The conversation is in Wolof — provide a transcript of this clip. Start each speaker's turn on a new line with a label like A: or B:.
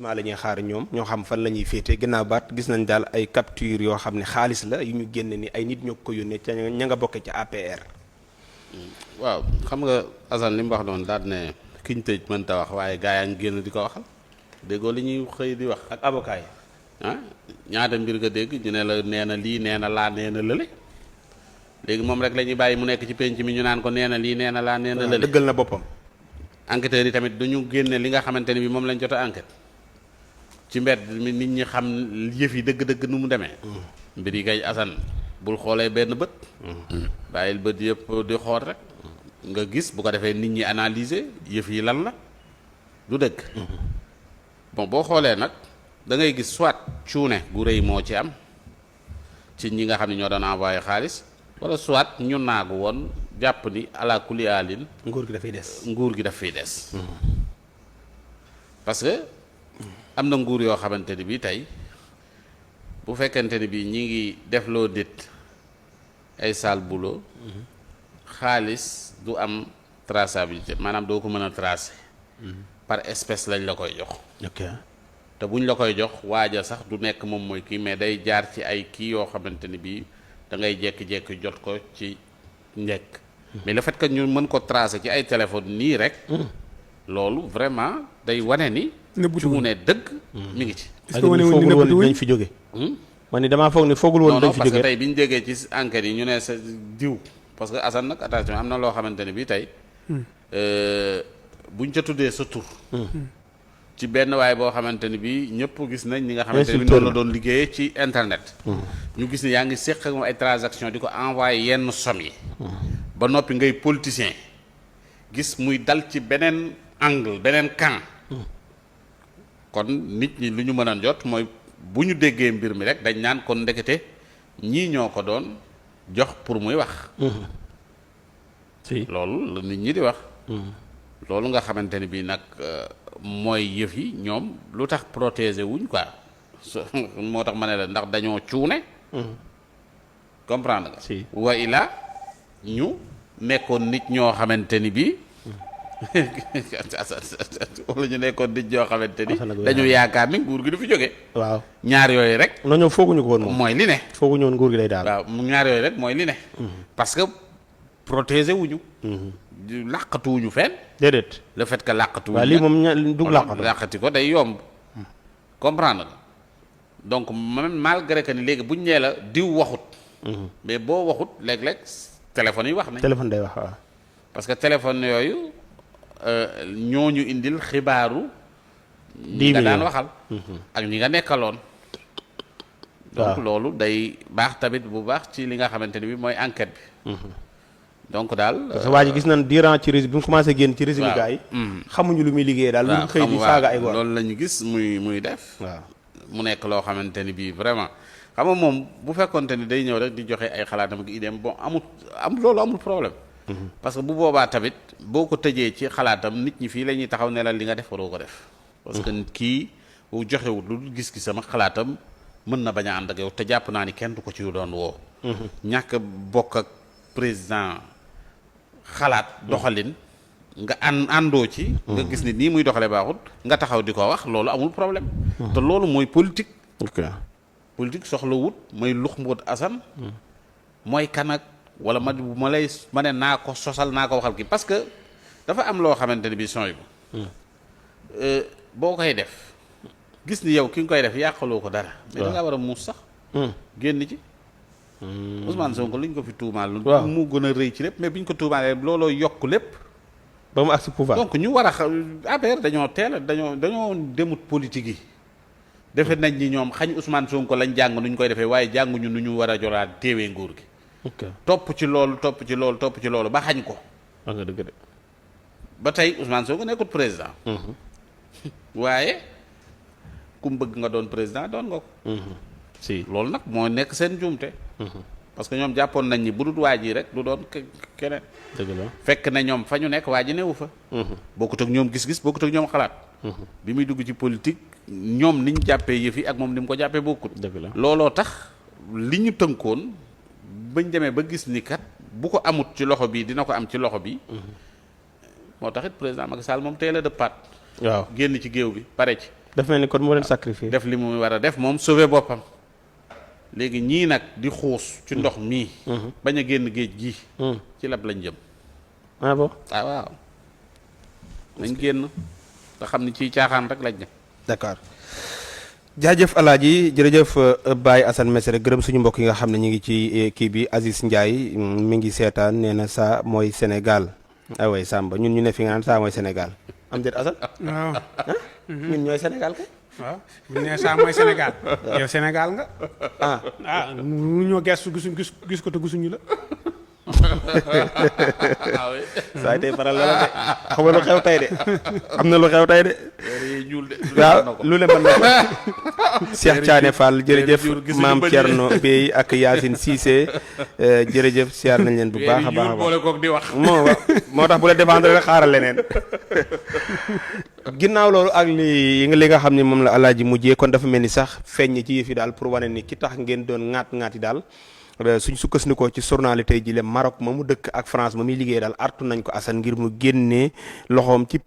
A: la ñuy xaar ñoom ñoo xam fan la ñuy féete ginnaaw baat gis nañ daal ay capture yoo xam ne xaalis la yu ñu génne ni ay nit ñoo ko yónnee ca ña nga bokke ca APR.
B: waaw xam nga Assane li mu wax noonu daal ne ki ñu tëj mënta wax waaye gaa yaa ngi génn di ko waxal déggoo li ñuy xëy di wax.
A: ak avocat yi.
B: ñaata mbir nga dégg ñu ne la nee na lii nee na laa nee na lële léegi moom rek la ñuy bàyyi mu nekk ci penc mi ñu naan ko nee na lii nee na laa nee na lële.
A: dëggal na boppam.
B: enquêteurs yi tamit du ñu génne li nga xamante ne bi moom lañ jot a enquête ci mbedd mi nit ñi xam yëf yi dëgg-dëgg nu mu demee. mbir yi kay Assane bul xoolee benn bët. bàyyil bët yëpp di xool rek. nga gis bu ko defee nit ñi analyser yëf yi lan la du dëgg. bon boo xoolee nag da ngay gis soit cuune gu rëy moo ci am ci ñi nga xam ne ñoo doon envoyé xaalis wala soit ñu naagu woon jàpp ni ala kulli alin
A: nguur gi dafay des.
B: nguur gi daf fiy des. parce que am na nguur yoo xamante ni bii tey bu fekkente ni bii ñi ngi def loo nit ay sale boulot xaalis du am traçabilité maanaam doo ko mën a tracer. par espèce lañ la koy jox.
A: ok
B: te buñ la koy jox waaja sax du nekk moom mooy kii mais day jaar ci ay kii yoo xamante ni bii da ngay jékki-jékki jot ko ci njëkk. mais le fait que ñu mën ko tracer ci ay téléphone nii rek. loolu vraiment day wane ni. ci mu ne dëgg. mi ngi ci.
A: est-ce que wane foogul woon dañ fi jóge. man ni damaa foog ni foogul woon dañ fi jóge
B: parce que tey bi ñu jógee ci enquête yi ñu ne sa diw. parce que Assane nag attention am na loo xamante ne bii tey. buñ ca tuddee sa tur. ci benn waay boo xamante ni bii ñëpp gis nañ ñi nga xamante ni noonu la doon liggéeyee ci internet. ñu gis ni yaa ngi séq ak moom ay transaction di ko envoyé yenn somme yi. ba noppi ngay politicien gis muy dal ci beneen angle beneen camp. kon nit ñi lu ñu mën a jot mooy bu ñu déggee mbir mi rek dañ naan kon ndekete ñii ñoo ko doon jox pour muy wax.
A: si
B: loolu la nit ñi di wax. loolu nga xamante ni bii nag mooy yëf yi ñoom lu tax protéger wuñ quoi moo tax ma ne la ndax dañoo cuune. comprendre nga.
A: si
B: wa ila ñu nekkoon nit ñoo xamante ni bii wala ñu nekkoon nit ñoo xamante ni dañu yaakaar ni nguur gi du fi jóge.
A: waaw
B: ñaar yooyu rek.
A: non ñoom fooguñu ko woon moom
B: mooy li ne.
A: fooguñu woon nguur gi day daal.
B: waaw ñaar yooyu rek mooy li ne. parce que protéger wuñu. làqatuwuñu fenn.
A: déedéet.
B: le fait que làqatuwuñu.
A: waaw lii moom du làqatu.
B: làqati ko day yomb. comprendre nga donc même malgré que ni léegi buñ ñee la diw waxut. mais boo waxut léeg-léeg téléphone yi wax nañ.
A: téléphone day wax waaw.
B: parce que téléphone yooyu ñooñu indil xibaaru. ñi nga daan waxal. ak ñi nga nekkaloon. donc loolu day baax tamit bu baax ci li nga xamante ni bi mooy enquête bi. donc daal.
A: parce que waa ji gis nañ durant ci régime bi mu commencé génn ci régime gars yi. xamuñu lu muy liggéey daal. lu xëy di saaga ay góor
B: loolu la ñu gis muy def.
A: waaw
B: mu nekk loo xamante ni bii vraiment xam nga moom bu fekkonte ni day ñëw rek di joxe ay xalaatam ak idéem bon loolu amul problème. parce que bu boobaa tamit boo ko tëjee ci xalaatam nit ñi fii la ñuy taxaw ne la li nga def waroo ko def. parce que nit kii bu joxewul lu gis-gisam ak xalaatam mën na bañ a ànd ak yow te jàpp naa ni kenn du ko ci doon woo. ñàkk bokk ak président xalaat doxalin. nga àndoo ci. nga gis ni nii muy doxalee baaxut nga taxaw di ko wax loolu amul problème. te loolu mooy politique.
A: ok
B: politique soxla wut mooy lux mboot Assane. mooy kanak wala ma ne naa ko sosal naa ko waxal kii parce que dafa am loo xamante ni bii sooy bu boo koy def gis ni yow ki nga koy def yàqaloo ko dara. mais da ngaa war a muus sax. génn ci. Ousmane Sonko liñ ko fi tuumaal. waaw mu gën a rëy ci lépp mais biñ ko tuumaalee looloo yokk lépp.
A: ba mu agsi pouvoir
B: donc ñu war a xam affaire dañoo teel dañoo demut politique yi. defe nañ ni ñoom xañ Ousmane Sonko lañ jàng nu ñu koy defee waaye jànguñu nu ñu war a joraat téewee nguur gi.
A: ok
B: topp ci loolu ba xañ ko.
A: wax nga dëgg de.
B: ba tey Ousmane Sonko nekkut président. waaye ku mu bëgg nga doon président doon nga ko.
A: si
B: loolu nag moo nekk seen njuumte. parce que ñoom jàppoon nañ ni bu dul waa ji rek du doon keneen.
A: dëgg la
B: fekk na ñoom fa ñu nekk waa ji newu fa. bokkut ak ñoom gis-gis bokkut ak ñoom xalaat. bi muy dugg ci politique ñoom ni ñu jàppee yëf yi ak moom ni mu ko jàppee bokkut.
A: dëgg la
B: looloo tax li ñu tënkoon bañ demee ba gis ni kat bu ko amut ci loxo bi dina ko am ci loxo bi. moo tax it président Macky Sall moom teel a dëppaat.
A: waaw
B: génn ci géew bi pare ci.
A: daf mel ni kon moo leen sacrifié.
B: def li mu war a def moom sauver boppam. léegi ñii nag di xuus ci ndox mii. bañ a génn géej gii. ci lab lañ jëm.
A: ah bon
B: ah waaw. nañ génn te xam ni ciy caaxaan rek lañ ne.
A: d'accord jaajëf alaaji jërëjëf Baye Assane Mesere gërëm suñu mbokk yi nga xam ne ñu ngi ci kii bi Aziz Ndiaye mi ngi seetaan nee na saa mooy Sénégal away Samba ñun ñu ne fi nga naan saa mooy Sénégal am déet Assane.
C: waaw
A: ñun ñooy Sénégal kay.
C: waaw bu ñu nee saa mooy Sénégal. yow Sénégal nga.
A: ah
C: mu ñoo gestu gis ko te gisuñu la.
A: saa tey faral la de xam nga lu xew tey de am na lu xew tey de. waaw lu le mën na ko. Cheikh Thiané Fall jërëjëf maam Thierno Bey ak Yacine Cissé jërëjëf siyaar nañ leen bu baax a baax a
B: boole koog di wax.
A: moo tax bu la défendre rek xaaral leneen. ginnaaw loolu ak li nga xam ne moom la alaaji mujjee kon dafa mel ni sax feeñ ci yëf yi daal pour wane ni ki tax ngeen doon ŋaat yi daal. suñ sukkandikoo ci journal tey jii le Maroc ma mu dëkk ak France ma muy liggéey daal artu nañ ko Assane ngir mu génnee loxoom ci